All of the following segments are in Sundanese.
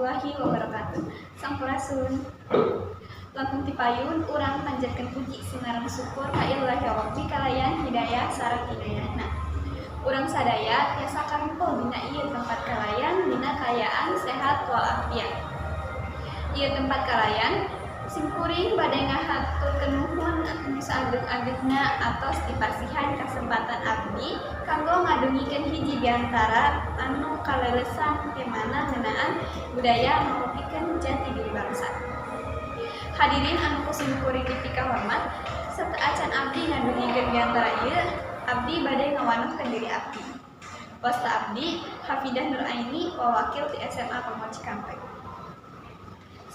Warahmatullahi wabarakatuh. Sampurasun. Langkung ti payun urang panjatkeun puji sinareng syukur ka Allah ya Rabbi kalayan hidayah sareng inayahna. Urang sadaya tiasa karumpul dina ieu tempat kalayan dina kaayaan sehat walafiat. Ieu tempat kalayan simkuring bade ngahaturkeun nuhun anu saageng-agengna atos dipasihan kasempatan abdi kanggo ngadugikeun hiji biantara anu kaleresan temana ngeunaan budaya mangrupikeun jati diri bangsa. Hadirin anu ku simkuring dipikahormat, sateuacan abdi ngadugikeun biantara ieu, abdi bade ngawanohkeun diri abdi. Wasta abdi Hafidah Nur Aini, wawakil ti SMA Komo Cikampek.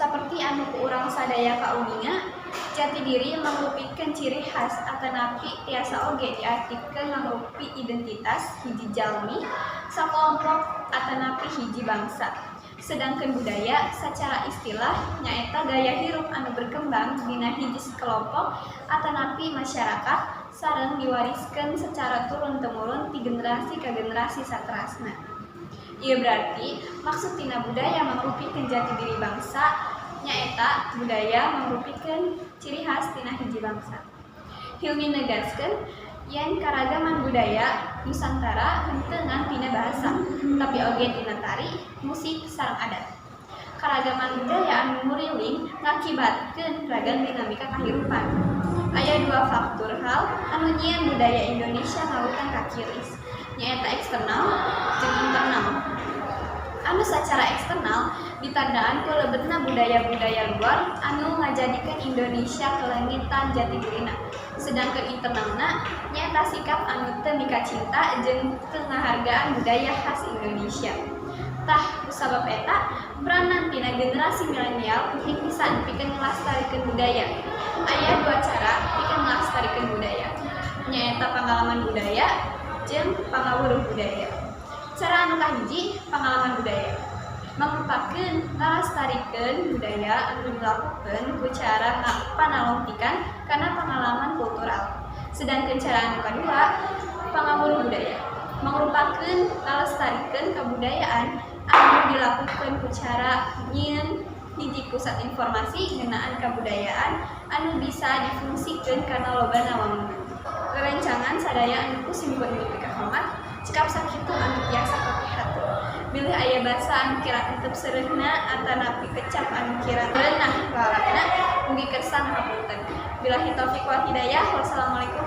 Saperti anu ku urang sadaya kauninga, jati diri mangrupikeun ciri khas atanapi tiasa oge diartikeun mangrupi identitas hiji jalmi, sakelompok atanapi hiji bangsa. Sedangkeun budaya sacara istilah nyaeta gaya hirup anu berkembang dina hiji kelompok atanapi masyarakat sareng diwariskeun sacara turun temurun ti generasi ka generasi saterasna. Ieu berarti maksud tina budaya mangrupikeun jati diri bangsa nyaeta budaya mangrupikeun ciri khas tina hiji bangsa. Hilmi negaskeun yen karagaman budaya Nusantara henteu ngan tina bahasa, tapi oge tina tari, musik sareng adat. Karagaman budaya anu muriling ngakibatkeun ragam dinamika kahirupan. Aya dua faktur hal anu nyieun budaya Indonesia ngalutang ka kiris, nyaeta eksternal jeung internal. Anu sacara eksternal ditandaan ku lebetna budaya-budaya luar anu ngajadikeun Indonesia kaleungitan jati dirina. Sedangkeun internalna nyaeta sikap anu teu mikacinta jeung teu ngahargaan budaya khas Indonesia. Tah, kusabab eta peranan tina generasi milenial penting pisan pikeun ngalestarikeun budaya. Aya dua cara pikeun ngalestarikeun budaya, nyaeta pangalaman budaya jeung pangawuruh budaya. Cara anu kahiji, pangalaman budaya mangrupakeun ngalestarikeun budaya anu dilakukeun ku cara panalungtikan kana pangalaman kultural. Sedangkeun cara anu kadua, pangawuruh budaya mangrupakeun ngalestarikeun kabudayaan anu dilakukeun ku cara nyieun hiji pusat informasi ngeunaan kabudayaan anu bisa difungsikeun kana lobana wangunan. Rerencangan sadaya anu ku simkuring dipikahormat, cekap sakitu anu tiasa kapihatur. Bilih aya basa anu kirang entep seureuhna atanapi kecap anu kirang reunah lalakna, mugi kersa ngahapunten. Billahi taufik wal hidayah. Wassalamualaikum.